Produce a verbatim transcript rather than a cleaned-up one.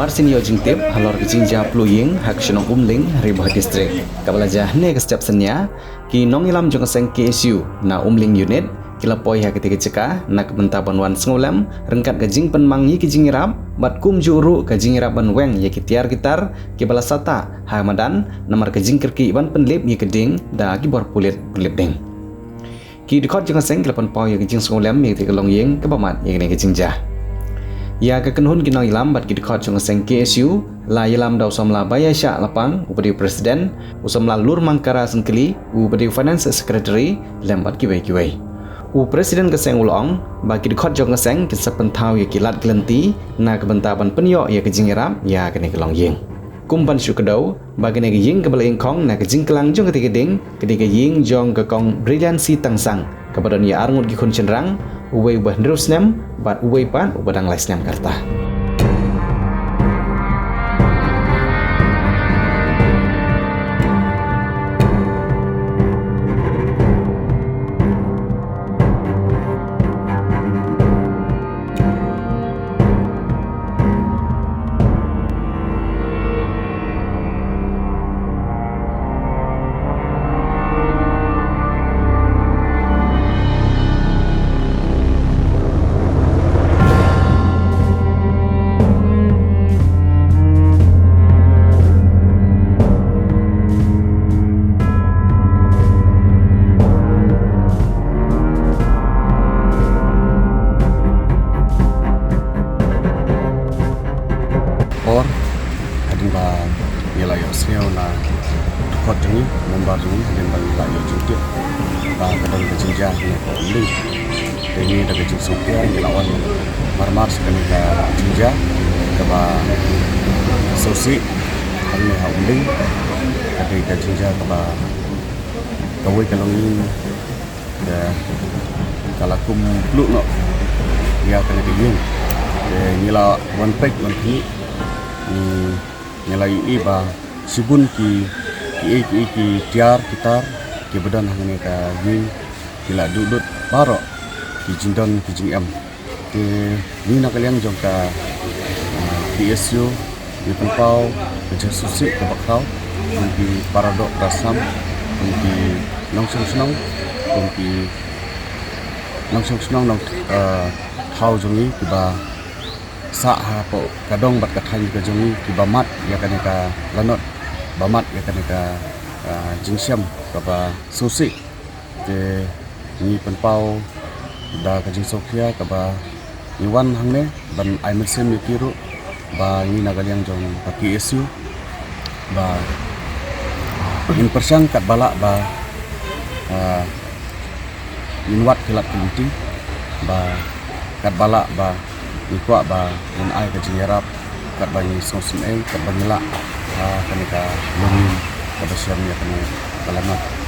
Ar sien ïoh jingtip halor ka jingjia pluh ïing ha ka shnong Umling, Ri Bhoi District, kaba la jia hynne ka step synñia, ki nongïalam jong ka seng K S U na Umling Unit ki la poi ha katei ka jaka na ka bynta ban wan sngewlem ryngkat ka jingpynmang ïa ki jingïarap bad kumjuh ruh ka jingïarap ban weng ïa ki tiar ki tar kiba la sahtah ha madan namar ka jingkyrkieh ban pynlip ïa ka ding da ki bor pulit pynlip ding. Ki dkhot jong ka seng ki la pynpaw ïa ka jingsngewlem ïa katei ka longïing kaba mad ïa kane ka jingjia. Ïa ka kynhun ki nongïalam bad ki dkhot jong ka seng K S U la ïalam da u samla Baiashah Lapang uba dei u president, u samla Lurmangkara Synkli uba dei u finance secretary lem bad kiwei kiwei. U president ka seng u la ong ba ki dkhot jong ka seng kin sa pynthaw ïa ki lad ki lynti na ka bynta ban pynïoh ïa ka jingïarap ïa kane ka longïing. Kum ban shu kdew ba kane ka ïing kaba la ïngkhong na ka jingklang jong katei ka ding ka dei ka ïing jong ka Kong Brilliancy Tangsang kaba don ïa arngut ki khun shynrang, uwei uba hynriew snem bad uwei pat uba dang lai snem ka rta. Por hadien ba ngi la ïohsngew na dkhot jong ngi, member jong ngi, hadien ba ngi la ïoh jingtip ba ka don ka jingjia hangne ha Umling. Te ngi da ka jingsngewkhia ngi la wan marmar sha kane ka jingjia kaba sngewsih hangne ha Umling. Ka dei ka jingjia kaba kawei ka longïing ka, ka la kum pluh noh ïa kane ka ïing. Te ngi la wan peit wan khmih, ngi, ngi la ïohi ba shibun ki, kiei kiei ki tiar ki tar kiba don hangne ka ïing ki la duh lut baroh ki jingdon ki jingem. Te ngi na ka liang jong ka, ah, K S U ngi pynpaw ka jingsngewsih kaba khraw kum ki para doh para snam, kum ki nongshong shnong, kum ki nongshong shnong nong, ah, thaw jong ngi kiba sah hapoh ka dong bad ka thaiñ ka jong ngi kiba mad ïa kane ka lanot, ba mad ïa kane ka, ah, jingshem kaba sngewsih. Te ngi pynpaw da ka jingsngewkhia kaba ngi wan hangne ban ai mynsiem ïa ki ruh ba ngi na ka liang jong ka K S U ba ngin pyrshang katba lah ba, ah, ngin wad ki lad ki lynti ba katba lah ba ngi kwah ba ngin ai ka jingïarap katba ngi sngewsynei katba ngi lah ha kane ka longïing kaba shem ïa kane ka lanot.